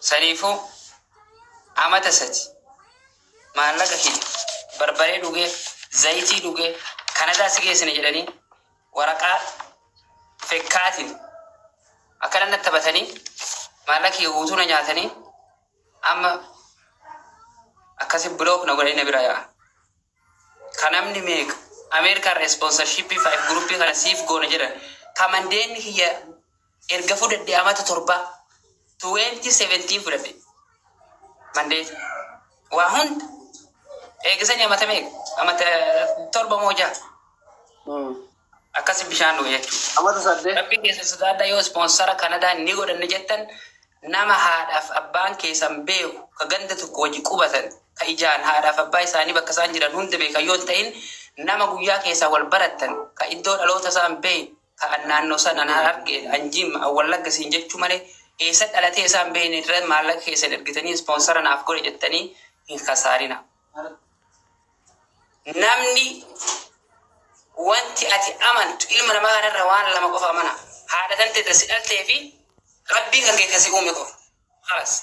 Saniifuu amata 3 maallaqa kiyya barbaree dhugee, zayitii dhugee, Kanadaa si geessina jedhanii waraqaa fekkaatiin akkana natti taphatanii maallaqa kiyya guutuu na nyaatanii amma akkasi block na godhanii na bira yaa'a. Ka namni meeqa Ameerikaa irra sponsorship 5 group kana siif goona jedhan ka mandeenni kiyya erga fudhadhe amata 7 2017 fudhadhe mandeeta waa hunda eegisanii amata meeqa amata 7 moo 6 akkasi bishaan dhuge jechuudha. Amata 8. Rabbi keessa sodaadha yoo sponsora Kanadaa ni godhanne jettan nama haadhaaf abbaan keessan beeku ka ganda tokko wajji qubatan ka ijaan haadhaaf abbaa isaanii bakka isaan jiran hunda beekan yoo hin ta'in nama guyyaa keessaa wal barattan ka iddoo dhaloota isaan beekne ka an naannoo san an Harargee an Jimma an Wallagga siin jechuu malee eessa dhalatee isaan beekne irra maallaqa keessan ergitanii ispoonsara naaf godhe jettanii hin kasaarina. Namni wanti ati amantu ilma namaa kanarra waan lama qofa amana. Haadha tante ta si dhaltee fi Rabbii kan kee ka si uume qofa. Khalas.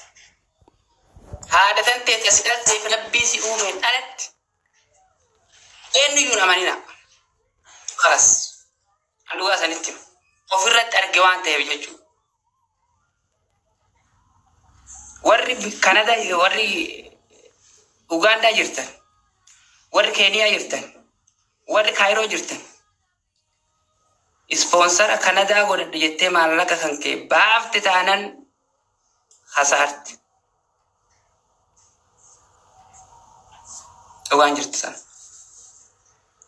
Haadha tantee ta si dhaltee fi Rabbii si uumeen alatti eenyuyyuu hin amanina. Khalas. An dhugaa sanitti hima. Ofirratti arge waan ta'eef jechuudha. Warri Kanada, warri Ugaandaa jirtan, warri Keeniyaa jirtan, warri Kaayiroo jirtan, ispoonsara Kanadaa godhadhe jettee maallaqa kan kee baafte taanan hasaarte. Dhugaan jirtu sana.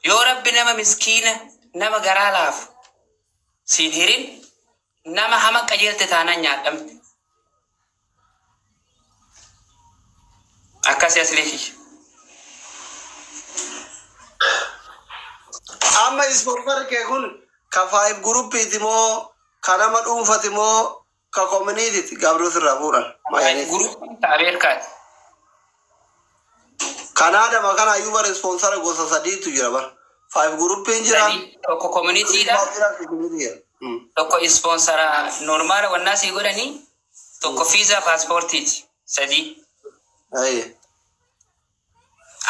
Yoo Rabbi nama miskiina, nama garaa laafu siin hirin, nama hama qajeelte taanaan nyaadhamte. Akkasi aslii kiyya. Amma ispoonsarri kee kun ka five groupiiti moo ka nama dhuunfati moo ka communityti Gabriel sirraa fuudhan Five mayaniiti. groupiin ta Ameerikaati. Kanaadama kana iyyuu bara ispoonsara gosa sadiitu jira bara. Five groupiin jira. Sadii tokko communityidha. Dhuunfaa jira community jira. Tokko ispoonsara normaala wannaa sii godhanii tokko fiizaa paaspoortiiti. Sadii. Aye.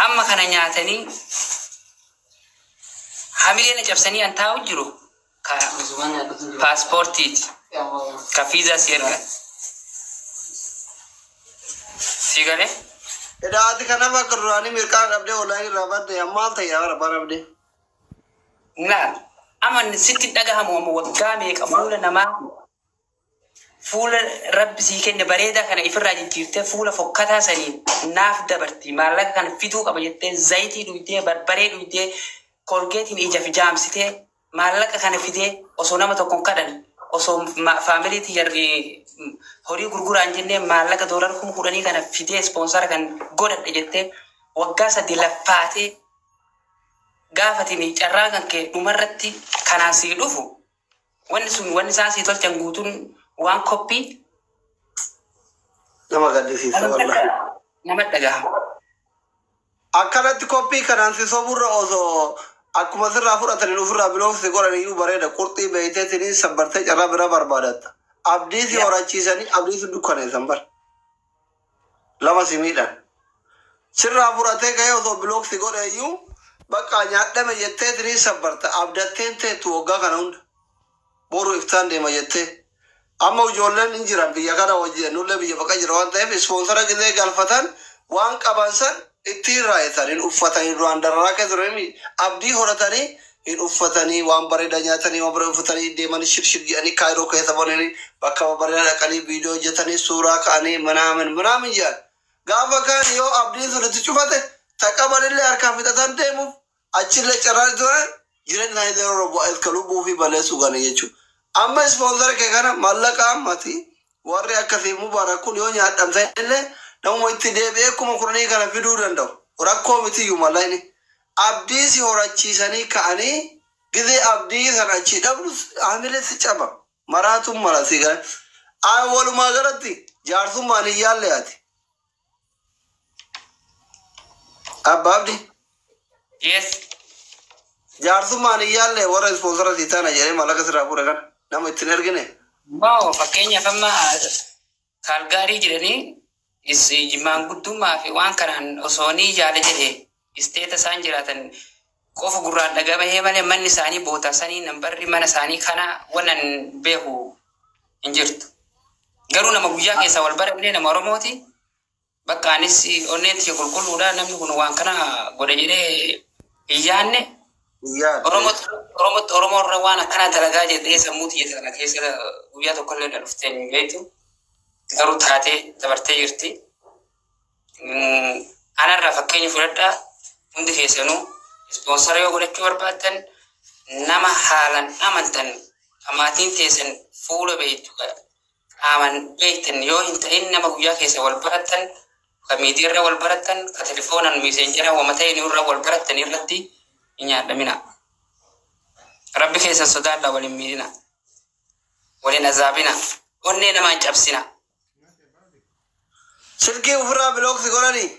Amma kana nyaatanii hamilee na cabsanii an taa'u jiru ka paaspoortiiti. Ka fiizaa si ergan. Sii galee? Edaa ati kanaaf akka duraanii mirqaan dhabdee online irraa badde maal ta'e yaa bara dhabdee. Laal amma sitti dhagahamu amma waggaa meeqa fuula namaa fuula rabbi sii kenne bareedaa kana ifirraa jijjiirtee fuula fokkataa saniin naaf dabarti maallaqa kana fiduu qaba jettee zayitii dhugdee barbaree dhugdee kolgeetiin ija fi jaamsitee maallaqa kana fidee osoo nama tokko hin kadhan osoo faamilii tiyya horii gurguraan jennee maallaqa doolara 10,000 kana fidee ispoonsara kan godhadhe jettee waggaa 3 laffaatee gaafatini carraa kan kee dhumarratti kanaan sii dhufu wanni sun wanni isaan sii tolchan guutuun waan koppii Nama gaddisiisa wallahi. Nama dhagahama. Akkanatti koppii kanaan si soburra osoo akkuma sirraa fudhataniin ofirraa block si godhan iyyuu bareeda qurxii beeyteetiniin sabbartee carraa biraa barbaadatta. Abdii si horachiisanii abdii si dukkaneessan bar. Lama si miidhan. Sirraa fudhatee ka'ee osoo block si godhe iyyuu bakka nyaadhame jetteetiniin sabbarta abdatteen teettu waggaa kana hunda. Boru iftaan deema jettee. Amma ijoolleen hin jiran biyya kana hojii nullee biyya baqa jira waan ta'eef ispoonsara gizee galfatan waan qaban san ittiin raayatan hin uffatanii duraan dararaa keessa turanii abdii horatanii hin uffatanii waan bareedaa nyaatanii waan bareedaa uffatanii deemanii shirshir jedhanii kaayiroo keessa bananii bakka bareedaa dhaqanii viidiyoo hojjetanii suuraa ka'anii manaamin manaamin jedhan. Gaafa kaan yoo abdiin sun itti cufate taqabanillee harkaa fixatan deemuuf achillee carraan turan jireenya isaanii yeroo bu'aa iska lubbuu fi balleessuu gane jechuudha. Amma ispoonsara kee kana mallaqa ammati warri akkasii Mubaarak kun yoo nyaadhamsan illee namuma itti deebi'ee 10,000 kana fiduu danda'u. Rakkoo mitiyyuu mallaqni. Abdii si horachiisanii ka'anii gizee abdii sana achii dhabdu hamilee si caba. Maraatuun mala si gala. Walumaa galatti jaarsummaan hin yaalle ati. Abba Abdi. Yes. Jaarsummaan hin yaalle warra ispoonsara sii taana jedhee mallaqa sirraa fuudhe kana nama ittiin ergine. No, fakkeenyaaf amma Kaalgaarii jedhanii maanguddummaa fi waan kanaan osoo ni yaala jedhe isteeta isaan jiraatan qofa gurraan dhagamee malee manni isaanii boota sanii nambarri mana isaanii kana wannan beeku hin jirtu. Garuu nama guyyaa keessa wal baramne, nama Oromooti. Bakka anis onneen tiyya qulqulluudha, namni kun waan kana godhe jedhee hin yaanne. Oromootti Oromoo irra waan akkanaa dalagaa jedhee sammuu tiyya kana keessa guyyaa tokko illee na dhuftee hin beektu. Garuu taatee dabartee jirti. Anarraa fakkeenya fudhadhaa, hundi keessanuu sponsor yoo godhachuu barbaaddan nama haalan amantan, maatiin teessan fuula beektu, qaaman beektan yoo hin ta'in, nama guyyaa keessa wal barattan, ka miidiyaa wal barattan, ka telefoonan Messenger wama ta'in irra wal barattan irratti hin nyaadhamina. Rabbi keessan sodaadhaa, waliin miidhina. Waliin azaabina. Onnee namaa hin cabsina. Silkii ofirraa block si godhanii.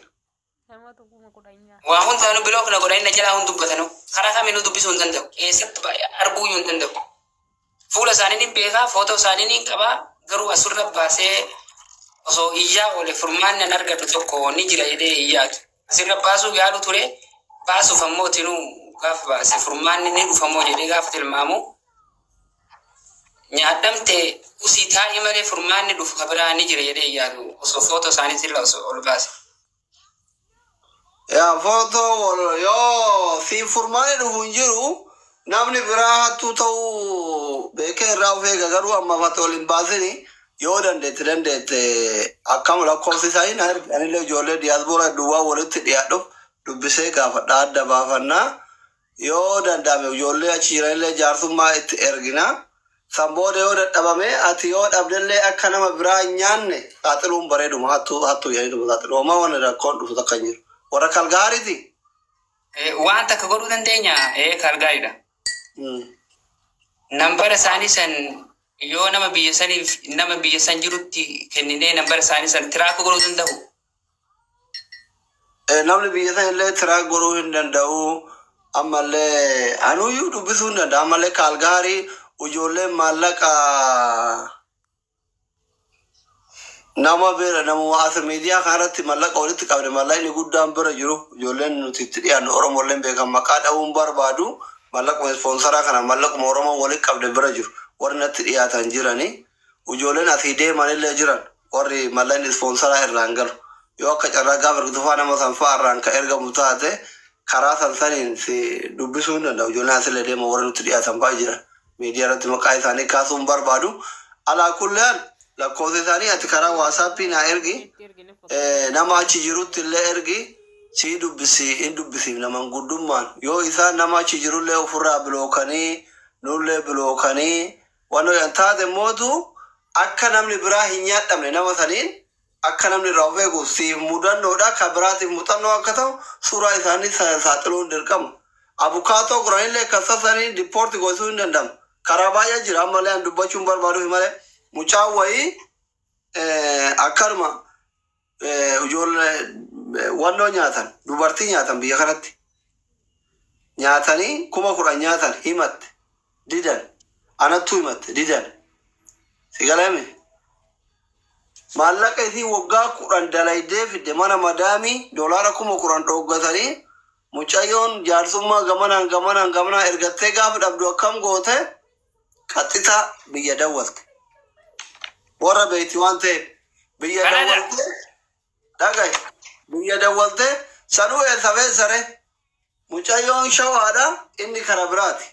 Waa hundaanuu block na godhanii na jalaa hun dubbatanu. Karaa kamiinuu dubbisuu hin danda'u. Eessatti arguu iyyuu hin danda'u. Fuula isaanii ni beekaa, footoo isaanii ni qabaa. Garuu asurra baasee osoo iyyaa oole furmaanni an argadhu tokko ni jira jedhee iyyaatu. Asirra baasuu yaalu ture. Baasuuf ammoo tinuu gaafa baase furmaanni ni dhufamoo jedhee gaafa tilmaamu, nyaadhamte usii taa'ii malee furmaanni dhufu ka biraa ni jira jedhee yaadu osoo footoo isaaniitirra osoo ol baase. Yaa, footoo wal yoo si furmaanni dhufu hin jiru, namni biraa hattuu ta'uu beekee irraa of eega. Garuu amma fate ol hin baasini. Yoo dandeette akkam lakkoofsi isaanii na ergi. Anillee ijoollee diyaaspoora duwwaa walitti dhiyaadhuuf dubbisee gaafadha, adda baafannaa. Yoo danda'ame ijoollee achi jiranillee jaarsummaa itti ergina. San booda yoo dadhabame, ati yoo dhabdellee akka nama biraa hin nyaanne saaxiluun bareeduma. Hattuu hattuu jedhanii saaxilu homaa wanni rakkoon dhufu takka hin jiru. Warra Kalgaariiti. Waan takka godhuu dandeenya, Kalgaariidha. Nambara isaanii san yoo nama biyya saniif, nama biyya san jirutti kenninee nambara isaanii san track godhuu danda'u. Namni biyya san illee track godhuu hin danda'u. Ammallee anuyyuu dubbisuu hin danda'a. Ammallee Kaalgaarii ijoolleen maallaqa nama bira, namuma as miidiyaa kanarratti maallaqa walitti qabne, maallaqni guddaan bira jiru, ijoolleen nuti itti dhiyaannu Oromolleen beekan, maqaa dha'uun barbaadu, maallaquma ispoonsaraa kana, maallaquma Oromoo walitti qabne bira jiru warri natti dhiyaatan jirani. Ijoolleen asii deemanillee jiran, warri maallaqni ispoonsaraa irraan galu, yoo akka carraa gaafa ergitufaa nama san fa'aa irraan ka ergamu taate, karaa san saniin si dubbisuu hin danda'u. Ijoolleen asillee deeman warri nutti dhiyaatan fa'aa jiran, miidiyaa irratti maqaa isaanii kaasuun barbaadu. Alaa kulleen lakkoofsa isaanii ati karaa WhatsAppii naa ergi. Nama achi jirutti illee ergi, sii dubbisi, hin dubbisiif. Naman guddummaan yoo isaan nama achi jirullee ofirraa bilookanii, nullee bilookanii waan hojjan taate mootu, akka namni biraa hin nyaadhamne, nama saniin akka namni irraa of eegu, siif mudannoodha, ka biraatiif muuxannoo akka ta'u suuraa isaanii saaxiluun dirqama. Abukaatoo qoranillee kassasanii deport gochuu hin danda'amu. Karaa baay'ee jira, ammallee an dubbachuun barbaaduuf malee mucaan wayii akkanuma ijoollee wannoo nyaatan, dubartii nyaatan, biyya kanatti nyaatanii 10,000 nyaatan, himatte, didan. Anattu himatte, didan. Si galame, maallaqa isii waggaa 10 dalaydee fidde mana madaamii doolaara 10,000 dhooggatanii, mucayyoon jaarsummaa gamanaan gamanaan gamanaan ergattee gaafa dhabdu akkam goote? Qaxxitaa biyya dawwalte. Warra beeyti waan ta'eef biyya dawwalte. Dhagaye, biyya dawwalte sanuu eessa feessare? Mucayyoon Shawaadha, inni kara biraati.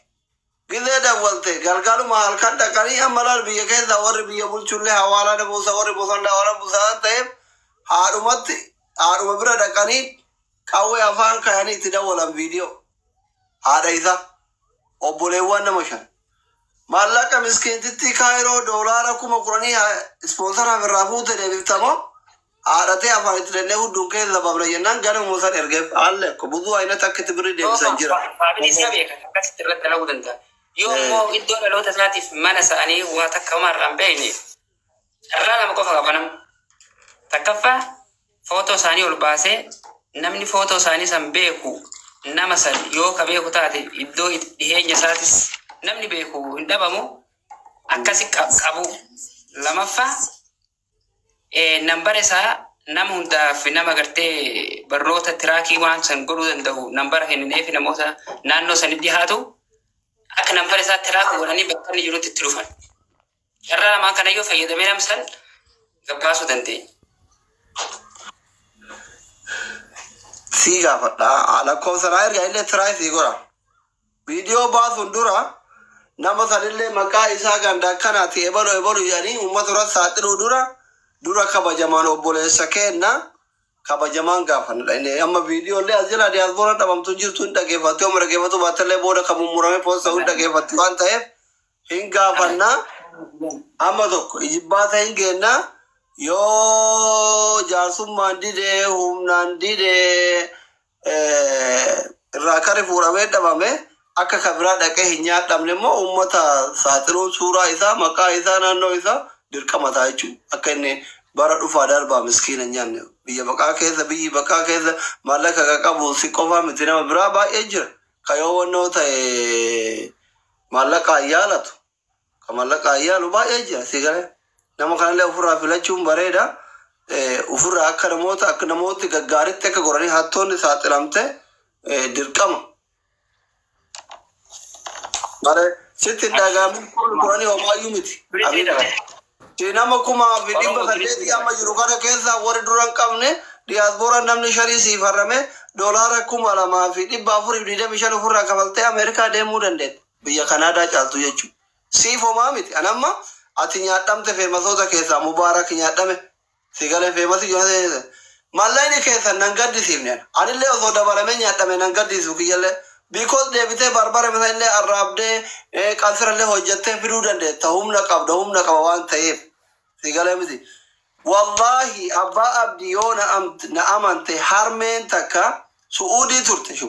Gizee dawwalte galgaluma halkan dhaqanii, amma laal, biyya keessa warri biyya bulchullee hawaalaa buusa, warri bosonaa warra buusa waan ta'eef, haadhumatti haadhuma bira dhaqanii qawwee afaan kayanii itti dawwalan viidiyoo. Haadha isaa obboleewwan nama shan. Maallaqa miskiintitti Kaayiroo doolaara 10,000 ispoonsaraaf irraa fuute deebiftamoo haadhatee afaan itti danda'e hunduun keessa babna jennaan ganama san ergeef haalli akka buzuu aynata akka itti birrii deebisan jira. Family isaa beekan, akkasitti irratti dalaguu danda'a. Yoo immoo iddoo dhaloota isaatiif mana isaanii waa takka homaa irraa hin beekne, carraa lama qofa qaba namni. Takkaffaa, footoo isaanii ol baasee namni footoo isaanii san beeku, nama san yoo ka beeku taate, iddoo dhiheenya isaatis namni beeku hin dhabamu, akkasi qabu. Lamaffaa, Nambara isaa nama hundaaf nama gartee barnoota tiraakii waan san godhuu danda'u nambara kennineef namoota naannoo sanitti dhiyaatu akka nambara isaa tiraakii godhanii bakka inni jirutti itti dhufan. Carraa lamaan kanayyuu fayyadamee nam san gabbaasuu dandeenya. Sii gaafadha. Lakkoofsa naa ergaa illee tiraay sii godha. Viidiyoo baasuun dura nama sanillee maqaa isaa ganda akkanaati ebalu ebalu jedhanii uummata irratti saaxiluu dura dura kabajamaan obboleessa keenna kabajamaan gaafannadha. Inni amma viidiyoo illee as jala diyaaspoora dhabamtu jirtu hin dhageeffatti yoo dhageeffatu baattellee booda kan mummurame poosta hin dhageeffatti waan ta'eef hin gaafannaa. Amma tokko ijibbaata hin geennaa yoo jaarsummaan didee humnaan didee irraa kari fuudhamee dhabame akka kabiraa dhaqee hin nyaadhamne immoo uummata saaxiluun suuraa isaa maqaa isaa naannoo isaa dirqama ta'a jechuudha. Akka inni bara dhufaa darbaa miskiina hin nyaanne biyya baqaa keessa biyyi baqaa keessa maallaqa kan qabu si qofaa miti nama biraa baay'ee jira. Ka yoo wannoo ta'e maallaqa yaalatu. Ka maallaqa yaalu baay'ee jira si galee. Nama kanallee ofirraa filachuun bareeda. Ofirraa akka namoota akka namooti gaggaaritti akka goranii hattoonni saaxilamte dirqama. Malee sitti hin dhaga'amin goranii homaayyuu miti. Nama 1800 amma jiru kana keessa warri dura hin qabne diyaaspooraan namni shanii siif harrame doolaara 2425 ofirraa kafaltee Ameerikaa deemuu dandeetta. Biyya Kanaadaa caaltu jechuudha. Siif homaa miti. Anamma ati nyaadhamte feemasoota keessaa Mubaarak nyaadhame. Si galee feemasii joonate. Mallaqni keessan nan gaddisiifne. Anillee osoo dabalamee nyaadhame nan gaddisiisu kiyyallee. Because deebitee barbare mata illee arraabdee qansirallee hojjettee fiduu dandeetta. Humna qabda humna qaba waan ta'eef. Si galee miti. Wallaahi abbaa abdii yoo na amante harmeen takka Su'uudii turte shu.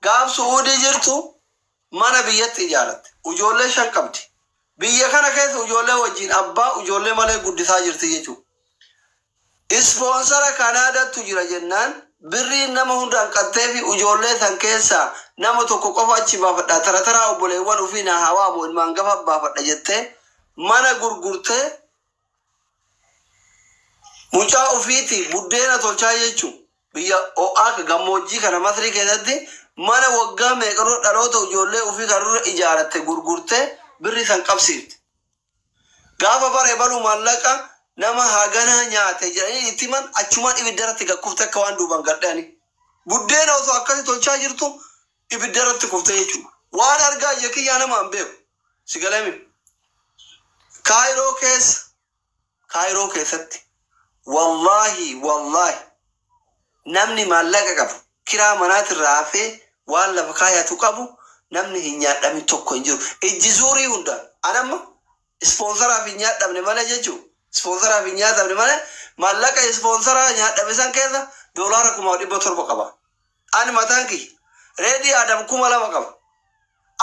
Gaaf Su'uudii jirtu mana biyyatti ijaaratte. Ijoollee shan qabdi. Biyya kana keessa ijoollee wajjin abbaa ijoollee malee guddisaa jirti jechuudha. Ispoonsara Kanaadaatu jira jennaan birriin nama hundaan qattee fi ijoollee san keessaa nama tokko qofa achi baafadha. Tara taraa obboleewwan ofii na hawaamu ilmaan gafa baafadha jettee mana gurgurtee mucaa ofiiti buddeena tolchaa jechuun biyya ho'aa gammoojjii kana Masrii keessatti mana waggaa meeqarra dhaloota ijoollee ofii kanarra ijaaratte gurgurtee birri san qabsiifte. Gaafa bara ebaluu maallaqa nama haganaa nyaate jedhanii itti himan achumaan ibidda irratti gakkufte akka waan duuban gadhani. Buddeena osoo akkasi tolchaa jirtu ibidda irratti kufte jechuudha. Waan argaa ija kiyyaa nama hin beeku. Si galame. Kaayiroo keessa Kaayiroo keessatti wallaahi wallaahi namni maallaqa qabu kiraa manaatirraa hafee waan lafa kaayatu qabu namni hin nyaadhamin tokko hin jiru. Ijji zuurii hundaan anamma ispoonsaraaf hin nyaadhamne malee jechuudha. Ispoonsaraaf hin nyaatamne malee maallaqa ispoonsaraa nyaadhame san keessa doolaara 1700 qaba. Ani mataan kiyya reedii Adam 2000 qaba.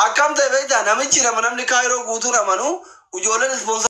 Akkam ta'e beektaa namichi nama namni Kaayiroo guutuun amanuu ijoolleen ispoonsara.